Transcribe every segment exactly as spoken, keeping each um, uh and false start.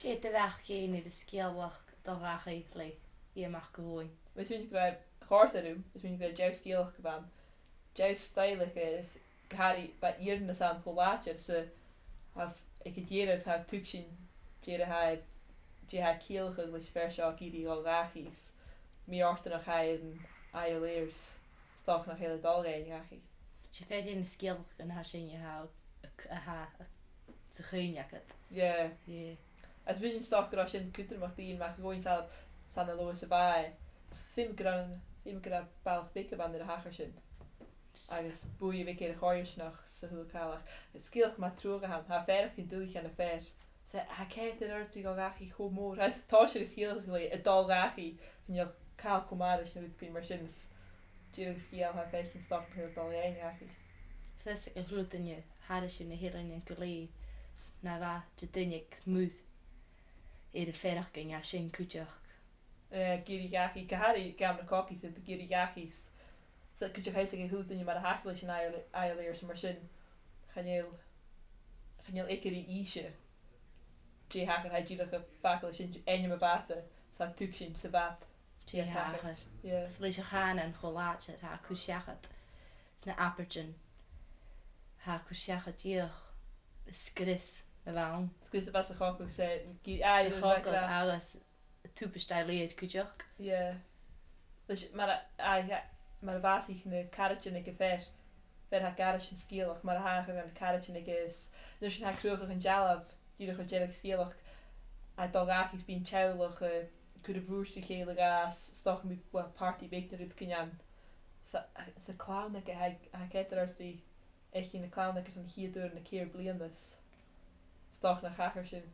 Dè do bheachd fhèin air an sgeulachd Dol Dhachaigh le Iain Mac a' Ghobhainn? Is mi a' smaoineachadh gu bheil e a' còrdadh rium, is mi a' smaoineachadh gu bheil deagh sgeulachd ann, deagh stoidhle agus gu h-àraidh bha iarnas ann cho làidir 's a tha, aig an deireadh tha thu a' tuigsinn dè tha, dè tha e a' ciallachadh leis a' bhean seo ag iarraidh a dhol dhachaigh 's mì-fhortanach a tha e air an ath-fhèill air 's 's dòcha nach eil e a' dol dhachaigh. 'S e fear dhe na sgeulachdan a tha sin a tha, a tha sa chuimhne agad. Yeah. Yeah. Is bha mi a' smaoineachadh gun robh sin cudromach do Iain Mac a' Ghobhainn 's ann, 's ann a Leòdhas a bha e. 'S feumaidh gun robh, feumaidh gun robh ball beag a bh' ann air a' thaigh sin. Agus buaidh a bh' air a' choimhearsnachd 's a h-uile càil. Ach sgeulachd math truagh a th' ann, tha e a' faireachdainn duilich dhan a' bhean. 'S tha e, tha e a' coimhead air adhart ri dhol dhachaigh cho mòr, tha e a' tòiseachadh a' sgeulachd ri e a' dol dhachaigh, chan eil càil cho math ris no rudeigin mar sin, 's dìreach an sgeul a tha e a' faicinn 's dòcha nach eil e a' dol dhachaigh. 'S e, 's e a h-uile duine thairis air na h-eileanan gu lèir, 's na bha de dhuine aig muir air am faireachdainn a tha sin cuideachd. Eh, ag iarraidh dhachaigh, gu h-àraidh Gam na Cogaidh 's iad ag iarraidh dhachaigh 's, 's cuideachd tha fhios aig a h-uile duine mar a thachair leis an ath-fhèill, ath-fhèill air 's mar sin, chan eil, chan eil eagal air innse dè thachair, tha e dìreach a' fàgail an sin ainm a' bhàta 's a' tuigsinn sa bhad dè thachair. Yeah. 'S leis a' chànan cho làidir, tha e a' cur seachad sna h-abairtean, tha e a' cur seachad dìreach an sgrios a bh' ann. Sgrios a bh' anns a' chogadh 's a, aye, sa chogadh agus tubaist a leithid cuideachd. Yeah. Leis mar a, aye, mar a bhàsaich na caraidean aig a' bhean, fear tha ag aithris an sgeulachd, mar a thachair dha na caraidean aige is an uair sin tha e a' cruthachadh an dealbh, dìreach air deireadh an sgeulachd, a' dol dhachaigh 's bidh an teaghlach, eh, a' cur a' bhùird ri chèile agus 's dòcha gum bi, well, party beag no rudeigin ann. 'S a, 's a' chlann aige, tha, tha e a' coimhead air adhart ri fhaicinn a' chlann aige airson a' chiad uair ann an ceithir bliadhna 's, 's dòcha nach thachair sin,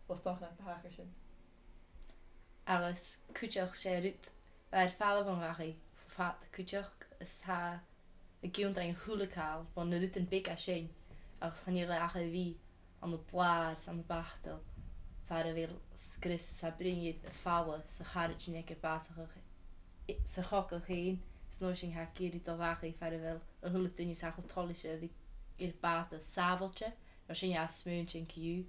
well, 's dòcha nach do thachair sin. Agus cuideachd 's e rud, bha e air falbh on dhachaigh fad cuideachd, is tha e ag ionndrainn a h-uile càil, bho na rudan beaga sin, agus chan eil e ach air a bhith ann am blàr 's ann am batail, far a bheil sgrios 's a' bruidhinn air a' fhalla 's a' charaid aige a' bàsachadh sa chogadh fhèin, 's an uair sin tha e ag iarraidh dol dhachaigh far a bheil a h-uile duine 's a tha cho toilichte a bhith air bàta sàbhailte, an uair sin a' smaointinn co-dhiù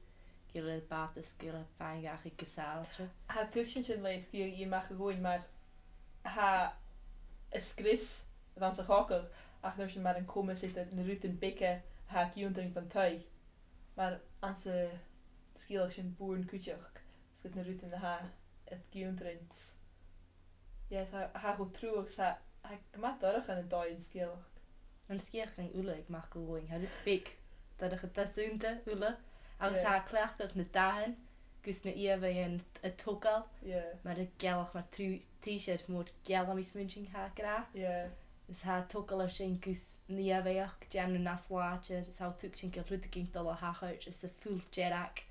gu bheil e air bàta 's gu bheil e a' faighinn dhachaigh gu sàbhailte. Tha thu a' tuigsinn sin le sgeul Iain Mac a' Ghobhainn mar tha an sgrios a bh' anns a' chogadh, ach an uair sin mar an coimeas eadar na rudan beaga a tha e ag ionndrainn bhon taigh. Mar anns an sgeulachd sin, Bùrn Cuideachd, 's iad na rudan a tha e ag ionndrainn. Yes, tha, tha e cho truagh 's tha, tha e gu math dorcha ann an dòigh an sgeulachd. An sgeulachd uile aig Mac a' Ghobhainn, tha rud beag dorcha, tha e sunndach uile, agus Yeah. tha e a' cleachdadh na dathan gus na ìomhaighean a thogail, Yeah. mar a' ghealach, mar trì, trì sear mòr geal, tha mi a' smaointinn, tha e ag ràdh. Yeah. Is tha e a' togail air sin gus na ìomhaighean a dhèanamh nas làidire, is tha e a' tuigsinn gu bheil rudeigin a' dol a thachairt, is a' fuil dearg,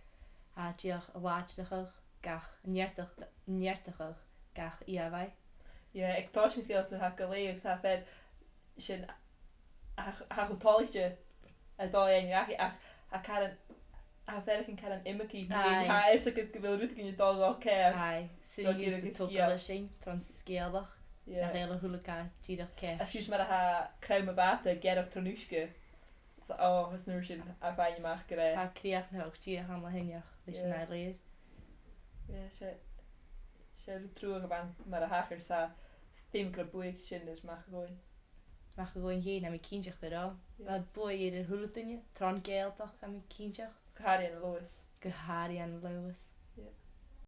tha e dìreach a' làidirechadh gach, a' neartach-, a' neartachadh gach ìomhaigh. Yeah, aig toiseach an sgeulachd nuair a tha e ga leughadh, 's tha e a' faireachdainn sin, tha, tha e cho toilichte a dhol dhachaigh, ach tha e caran, tha e a' faireachdainn caran iomagaidh, Aye. tha fhios aige gu bheil rudeigin a' dol ro cheart. Aye, 's e Ro sin dìreach a' togail sgeul. air sin tron sgeulachd, Yeah. nach eil a h-uile càil dìreach ceart. Is fiù 's mar a tha crom a' bhàta a' gearradh tron uisge. So, oh, is an uair sin a' faighinn a-mach gur e. Tha crìochnachadh dìreach ann le hinneach leis an Yeah. ath-fhèill. Yeah, 's e, 's e rud truagh a bh' ann mar a thachair, 's tha feum gu robh buaidh aig sin air Mac a' Ghobhainn. Mac a' Ghobhainn fhèin, tha mi cinnteach gu robh. Yeah. Bha buaidh air a h-uile duine, tron Ghàidhealtachd, tha mi cinnteach. Gu h-àraidh ann an Leòdhas. Gu h-àraidh ann an Leòdhas. Yeah.